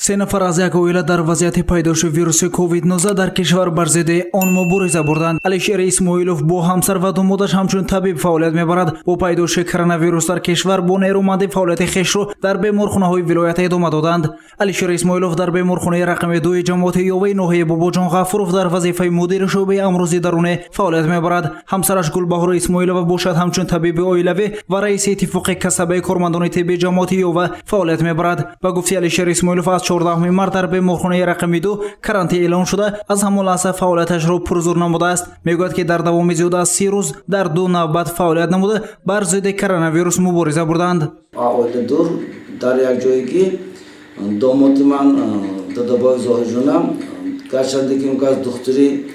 Се нафар аз як оила дар вазъияти пайдоиши вируси COVID-19 дар кишвар бар зидди он мубориза бурданд. Алишер Исмоилов бо ҳамсар ва домодаш ҳамчун табиб фаъолият мебарад. Бо пайдоиши коронавирус дар кишвар бо нерӯмандӣ фаъолияти хешро дар беморхонаҳои вилоят идома доданд. Алишер Исмоилов дар беморхонаи рақами 2-и ҷамоати Ёваи ноҳияи Бобоҷон Ғафуров дар вазифаи мудири шӯъбаи амрози дарунӣ фаъолият мебарад. Ҳамсараш Гулбаҳор Исмоилова бошад, ҳамчун табиби оилавӣ ва раиси иттифоқи касабаи кормандони тибби ҷамоати Ёва фаъолият мебарад. Ба гуфти Алишер Исмоилов, аз 14 март дар беморхонаи рақами 2 карантин эълон шуда, аз ҳамон лаҳза фаъолияташро пурзур намудааст. Мегӯяд, ки дар давоми зиёда аз 30 рӯз дар ду навбат фаъолият намуда, бар зидди коронавирус мубориза бурданд. Оила дур, дар як ҷое ки домоди ман Додобоев Зоҳирҷонам, гарчанде ки он кас духтури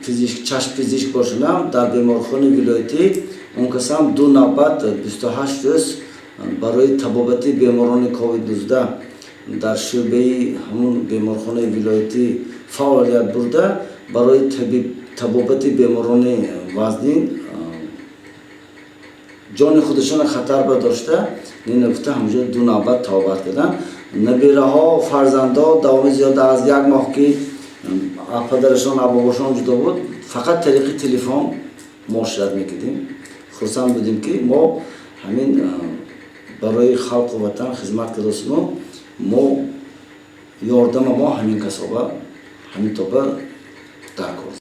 пизишк, чашм пизишк бошадам, дар беморхонаи вилоятӣ он касам ду навбат 28 рӯз барои табобати беморони COVID-19 дар шӯъбаи ҳамун беморхонаи вилоятӣ фаъолият бурда, барои табобати беморони вазнин ҷони худашонро хатар бардошта, нагуфта, ҳамҷо ду навбат табобат карданд. Набираҳо, фарзандо давоми зиёда аз як моҳ, ки падарашон, бобошон ҷудо буд, фақат тариқи телефон муошират мекардем. Хурсанд будем, ки мо ҳамин барои халқу ватан хизмат кардосиму мо ёрдама мо ҳамин касоба ҳамин тоба дар кор.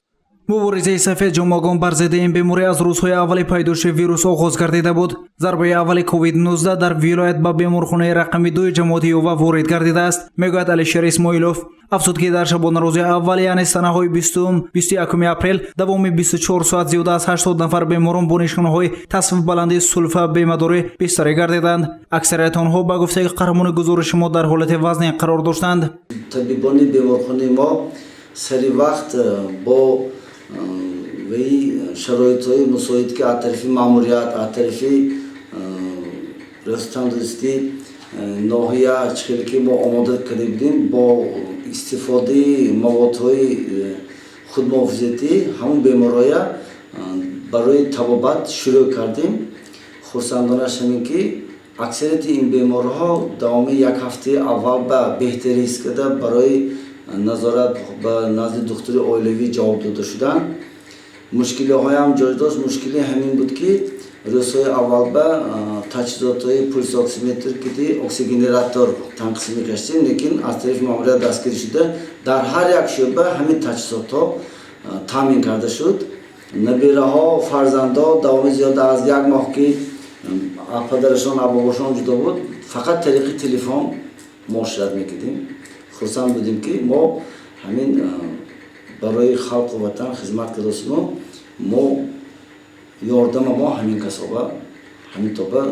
Муборизаи сафед ҷомагон бар зидди ин беморӣ аз рӯзҳои аввали пайдоиши вирус оғоз гардида буд. Зарбаи аввали COVID-19 дар вилоят ба беморхонаи рақами 2-и ҷамоати Ёва ворид гардидааст, мегӯяд Алишер Исмоилов. Афзуд, ки дар шабонарӯзи аввал, яъне санаҳои 20, 21 апрел, давоми 24 соат зиёда аз 80 нафар беморон бо нишонаҳои тасфбаландии, сулфа, бемадорӣ бистарӣ гардиданд. Аксарияти онҳо, ба гуфтаи қаҳрамони гузориши мо, дар ҳолати вазнин қарор доштанд. Табибони беморхонаи мо сари вақт бо ваи шароитҳои мусоид, ки аз тарафи маъмурият, аз тарафи риёсати тандурустӣ ноҳия чӣ хеле ки мо омода карда будем, бо истифодаи маводҳои худмуҳофизатӣ ҳамун беморҳоя барои табобат шурӯъ кардем. Хурсандонаш ҳамин, ки аксарияти ин беморҳо давоми як ҳафтаи аввал ба беҳтарӣ ҳис карда, барои назорат ба назди духтури оилавӣ ҷавоб дода шуданд. Мушкилиҳоям ҷой дошт. Мушкилӣ ҳамин буд, ки рӯзҳои аввал ба таҷҳизотҳои пульсоксиметр киди оксигенератор танқисӣ мекашидем, лекин аз тарафи маъмурият дастгирӣ шуда, дар ҳар як шӯъба ҳамин таҷҳизотҳо таъмин карда шуд. Набираҳо, фарзандо давоми зиёда аз як моҳ, ки падарашон, бобошон ҷудо буд, фақат тариқи телефон муошират мекардем. Хурсанд будем, ки мо ҳамин барои халқу ватан хизмат кардосиму мо ёрдама мо ҳамин касоба ҳамин тоба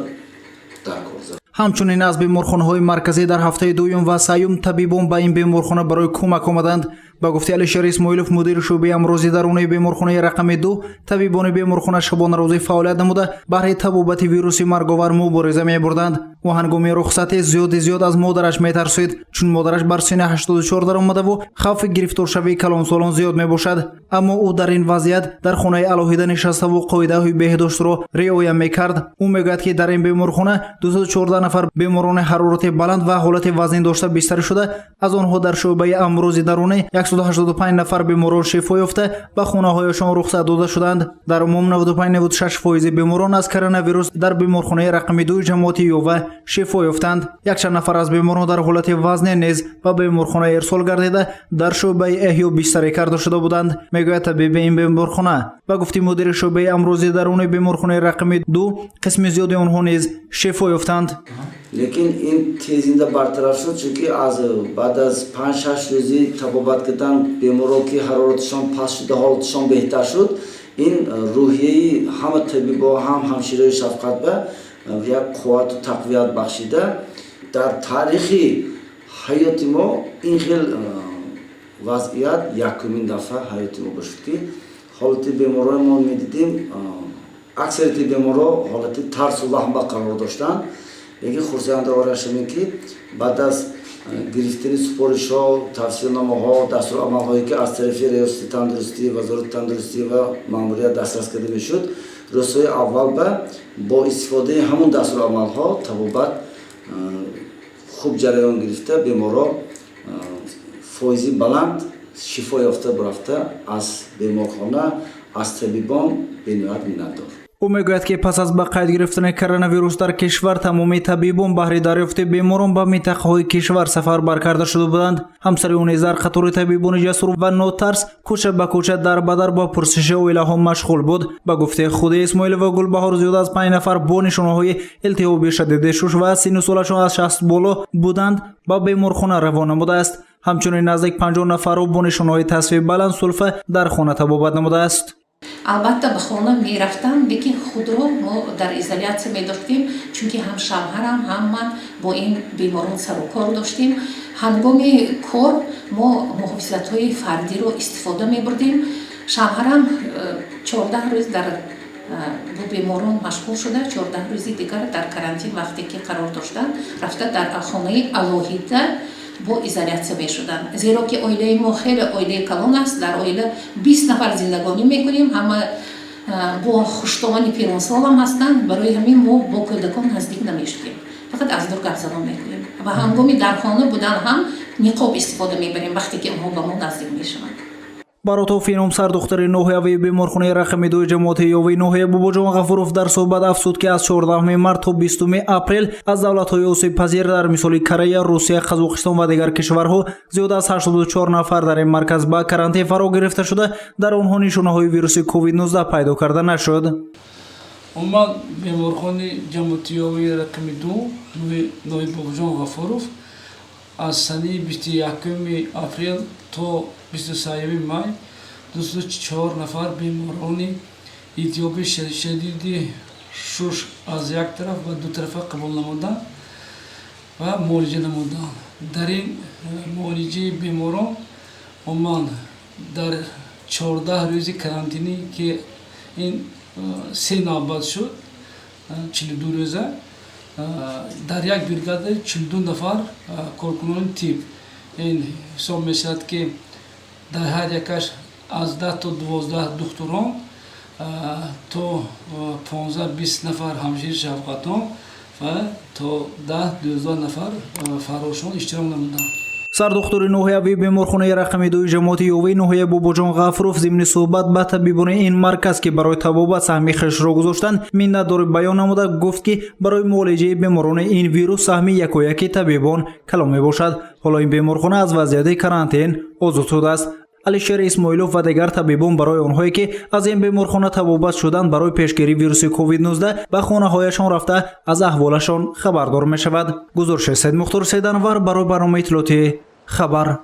дар кор. Ҳамчунин аз беморхонаҳои марказӣ дар ҳафтаи дуюм ва сеюм табибон ба ин беморхона барои кӯмак омаданд. Ба гуфти Алишер Исмоилов, мудири шӯъбаи амрози дарунии беморхонаи рақами 2, табибони беморхона шабонарӯзӣ фаъолият намуда, баҳри табобати вируси марговар мубориза мебурданд. Ӯ ҳангоми рухсати зиёди зиёд аз модараш метарсид, чун модараш бар синни 84 даромадаву хавфи гирифторшавии калонсолон зиёд мебошад. Аммо ӯ дар ин вазъият дар хонаи алоҳида нишаставу қоидаҳои беҳдоштро риоя мекард. Ӯ мегӯяд, ки дар ин беморхона 214 нафар беморони ҳарорати баланд ва ҳолати вазнин дошта бистарӣ шуда, аз онҳо дар шӯъбаи амрози дарунӣ 185 нафар беморон шифо ёфта, ба хонаҳояшон рухсат дода шуданд. Дар умум 95-96 фоизи беморон аз коронавирус дар беморхонаи рақами 2-и ҷамоати Ёва шифо ёфтанд. Якчанд нафар аз беморон дар ҳолати вазнин низ ба беморхона ирсол гардида, дар шӯъбаи эҳё бистарӣ карда шуда буданд, мегӯяд табиби ин беморхона. Ба гуфти мудири шӯъбаи амрози даруни беморхонаи рақами 2, қисми зиёди онҳо низ шифо ёфтанд. Лекин ин тезинда бартараф шуд, чунки аз баъд аз 5-6 рӯзи табобат кардан беморро, ки ҳароратшон паст шуда, ҳолатшон беҳтар шуд, ин рӯҳияи ҳама табибо, ҳам ҳамшираи шафқат ба як қуввату тақвият бахшида, дар таърихи ҳаёти мо ин хел вазъият якумин дафъа ҳаёти мо бошад, ки ҳолати беморҳои мо медидем, аксарияти беморҳо ҳолати тарсу ваҳм қарор доштанд. Лекин хурсандовараш ҳамин, ки баъд аз гирифтани супоришҳо, тавсияномаҳо, дастурамалҳое, ки аз тарафи риёсати тандурустӣ, Вазорати тандурустӣ ва маъмурият дастрас карда мешуд, рӯзҳои аввал ба бо истифодаи ҳамун дастурамалҳо табобат хуб. Хуб ҷараён гирифта, беморро фоизи баланд шифо ёфта бурафта, аз беморхона, аз табибон бениҳоят миннатдор. Ӯ мегӯяд, ки пас аз ба қайд гирифтани коронавирус дар кишвар тамоми табибон баҳри дарёфти беморон ба минтақаҳои кишвар сафарбар карда шуда буданд. Ҳамсари ӯ низ дар қатори табибони ҷасур ва нотарс кӯча ба кӯча, дар ба дар бо пурсиши оилаҳо машғул буд. Ба гуфтаи худи Исмоилова Гулбаҳор, зиёд аз 5 нафар бо нишонаҳои илтиҳоби шадиди шуш ва синну солашон аз 60 боло буданд, ба беморхона равон намудааст. Ҳамчунин наздик 50 нафарро бо нишонаҳои тасфи баланд, сулфа дар хона табобат намудааст. Албатта, ба хона мерафтам, лекин худро мо дар изолятсия медоштем, чунки ҳам шавҳарам, ҳам ман бо ин беморон сарукор доштем. Ҳангоми кор мо муҳофизатҳои фардиро истифода мебурдем. Шавҳарам 14 рӯз дар бо беморон машғул шуда, 14 рӯзи дигар дар карантин вақте ки қарор доштанд, рафта дар хонаи алоҳида бо изолятсия мешуданд, зеро ки оилаи мо хеле оилаи калон аст. Дар оила 20 нафар зиндагонӣ мекунем, ҳама бо хуштомани пиронсолам ҳастанд. Барои ҳамин мо бо кӯдакон наздик намешудем, фақат аз дур гапзанон мекунем ва ҳангоми дар хона будан ҳам ниқоб истифода мебарем, вақте ки онҳо ба мо наздик мешаванд. Баротов Ином, сардухтари ноҳиявии беморхонаи рақами 2 ҷамоати Ёвии ноҳия Бобоҷон Ғафуров, дар суҳбат афзуд, ки аз 14 март то 20 апрел аз давлатҳои осебпазир дар мисоли Корея, Русия, Қазоқистон ва дигар кишварҳо зиёд аз 84 нафар дар ин марказ ба карантин фаро гирифта шуда, дар онҳо нишонаҳои вируси COVID-19 пайдо карда нашуд. Умуман, беморхонаи ҷамоати Ёвии рақами 2 ноҳияи Бобоҷон Ғафуров аз санаи 21 апрел то 23 май 204 нафар беморони илтиҳоби шадиди шуш аз як тараф ва ду тарафа қабул намуданд ва муолиҷа намуданд. Дар ин муолиҷаи беморон умуман дар 14 рӯзи карантинӣ, ки ин се навбат шуд, 42 рӯза, дар як бригада 42 нафар коркунони тиб, ин ҳисоб мешавад, ки дар ҳар якаш аз 10 то 12 духтурон, то 15-20 нафар ҳамшири шафқатон ва то 10-12 нафар фаррошон иштирок намуданд. Сардухтури ноҳиявии беморхонаи рақами 2 ҷамоати Ёвии ноҳияи Бобоҷон Ғафуров зимни суҳбат ба табибони ин марказ, ки барои табобат саҳми хешро гузоштанд, миннатдорӣ баён намуда, гуфт, ки барои муолиҷаи беморони ин вирус саҳми якояки табибон калон мебошад. Ҳоло ин беморхона аз вазъияти карантин озод шудааст. Алишер Исмоилов ва дигар табибон барои онҳое, ки аз ин беморхона табобат шуданд, барои пешгирии вируси COVID-19 ба хонаҳояшон рафта, аз аҳволашон хабардор мешавад. Гузориши Саидмухтор Сайданвар барои барномаи иттилоотии «Хабар».